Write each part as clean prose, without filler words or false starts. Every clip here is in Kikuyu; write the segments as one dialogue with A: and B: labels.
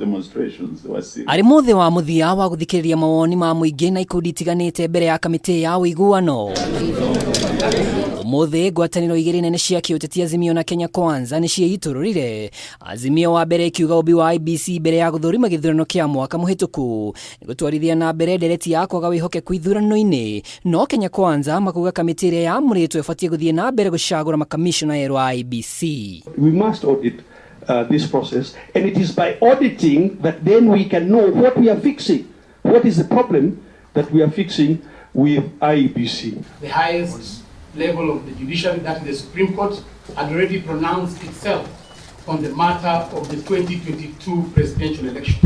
A: Demonstrations were serious.
B: Arĩ mũthĩ wa mũthia wa gũthikĩrĩria mawoni ma mũingĩ na ikundi itiganĩte mbere ya kamĩtĩ ya ũiguano. Ũmũthĩ ngwatanĩro igĩrĩ nene cia kĩũteti Azimio na Kenya Kwanza nĩ ciĩitũrũrire. Azimio wa mbere ĩkiuga ũmbi wa IEBC mbere ya gũthũrima gĩthurano kĩa mwaka mũhĩtũku nĩ gũtwarithia na mbere ndereti ya kwaga wĩhokeku ithurano-inĩ. No Kenya Kwanza makuga kamĩtĩ ĩrĩa yamũrĩtwo ĩbatiĩ gũthiĩ na mbere gũcagũra makamishona erũ a IEBC.
C: We must audit this process, and it is by auditing that then we can know what we are fixing, what is the problem that we are fixing with IEBC.
D: The highest level of the judiciary, that is the Supreme Court, had already pronounced itself on the matter of the 2022 presidential election.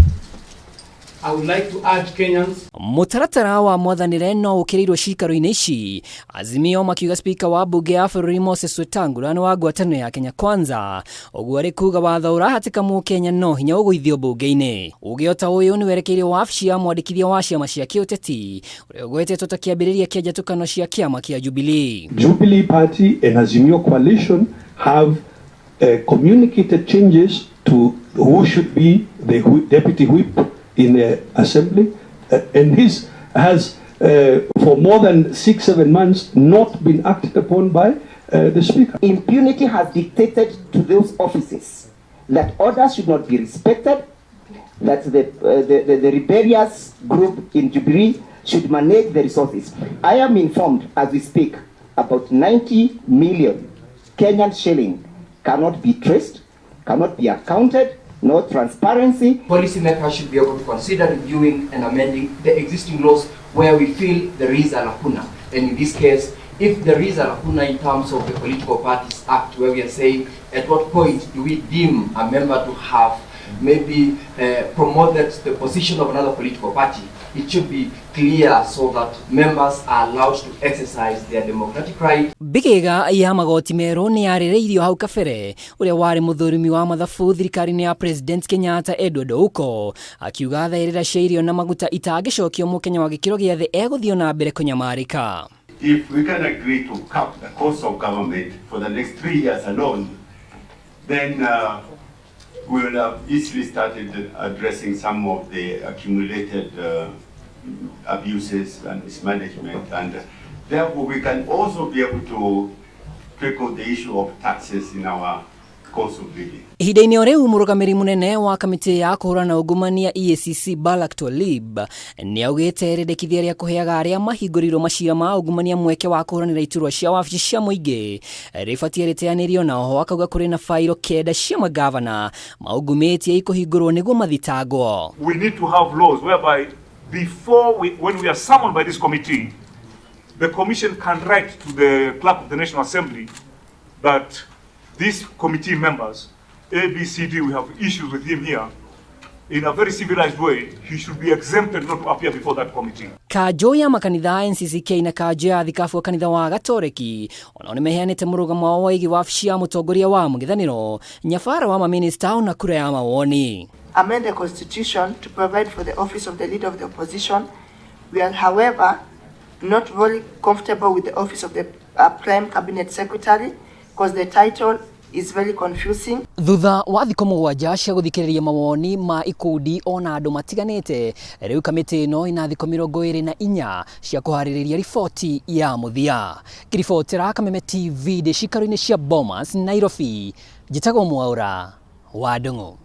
D: I would like to urge Kenyans
B: Mũtaratara wa mwathanĩre no ũkĩrĩirwo cikaro-inĩ ici. Azimio makiuga spika wa mbunge ya bũrũri Moses Wetangula nĩ wa ngwatanĩro ya Kenya Kwanza. Ũguo arĩ kuga watho ũrahatĩka mũkenya no hinya ũgũithio mbunge-inĩ. Uge ota ũyũ nĩ werekeire wabici ya mwandĩkithia wa ciama cia kĩũteti ũrĩa ũgwetetwo ta kĩambĩrĩria kĩa njatũkano cia kĩama kĩa Jubilee.
C: Jubilee Party and Azimio Coalition have communicated changes to who should be the deputy whip in the assembly, and this has for more than 6-7 months not been acted upon by the speaker.
E: Impunity has dictated to those offices that orders should not be respected, that the rebellious group in Jubilee should manage the resources. I am informed as we speak about 90 million Kenyan shilling cannot be traced, cannot be accounted, no transparency.
F: Policymakers should be able to consider reviewing and amending the existing laws where we feel there is a lacuna. And in this case, if there is a lacuna in terms of the Political Parties Act, where we are saying at what point do we deem a member to have maybe promoted the position of another political party, it should be clear so that members are allowed to exercise their democratic right.
B: Mbĩgĩga ya magoti merũ nĩ yarĩrĩirio hau kabere ũrĩa warĩ mũthũrimi wa mathabu thirikari-inĩ ya President Kenyatta Edward Ouko akiuga thaĩrĩra cia irio na maguta itangĩcokio mũkenya wa gĩkĩro gĩa thĩ egũthiĩ na mbere kũnyamarĩka.
G: If we can agree to cap the cost of government for the next 3 years alone, then we will have easily started addressing some of the accumulated abuses and mismanagement. And therefore, we can also be able to tackle the issue of taxes in our cost of living.
B: Ihinda-inĩ o rĩu mũrũgamĩrĩri mũnene wa kamĩtĩ ya kũhũrana na ungumania EACC Balak Twalib nĩ augĩte rĩndĩkithia rĩa kũheaga arĩa mahingũrĩirwo macira ma ungumania mweke wa kũhũranĩra iturwa cia wabici cia mũingĩ rĩbatiĩ rĩteanĩrio na oho akauga kũrĩ na bairo kenda cia magavana maungumĩtie ikũhingũrwo nĩguo mathitangwo.
H: We need to have laws whereby when we are summoned by this committee, the commission can write to the clerk of the National Assembly that these committee members, A, B, C, D, we have issues with him here. In a very civilized way, he should be exempted not to appear before that committee.
B: Kanjũ ya makanitha NCCK na kanjũ ya thikabu wa kanitha wa Gatoreki onao nĩmeheanĩte mũrũgamo wao wĩgiĩ wabici ya mũtongoria wa mũng'ethanĩro nyabara wa mamĩnĩsta ona kura ya mawoni.
I: Amend the constitution to provide for the office of the leader of the opposition. We are, however, not very comfortable with the office of the prime cabinet secretary because the title is very confusing.
B: Thutha wa thikũ 7 cia gũthikĩrĩria mawoni ma ikundi ona andũ matiganĩte, rĩu kamĩtĩ ĩno ĩna thikũ 24 cia kũharĩrĩria riboti ya mũthia. Ngĩribotera Kameme TV ndĩ cikaro-inĩ cia Bomas, Nairobi, njĩtagwo Mwaũra wa Ndung'u.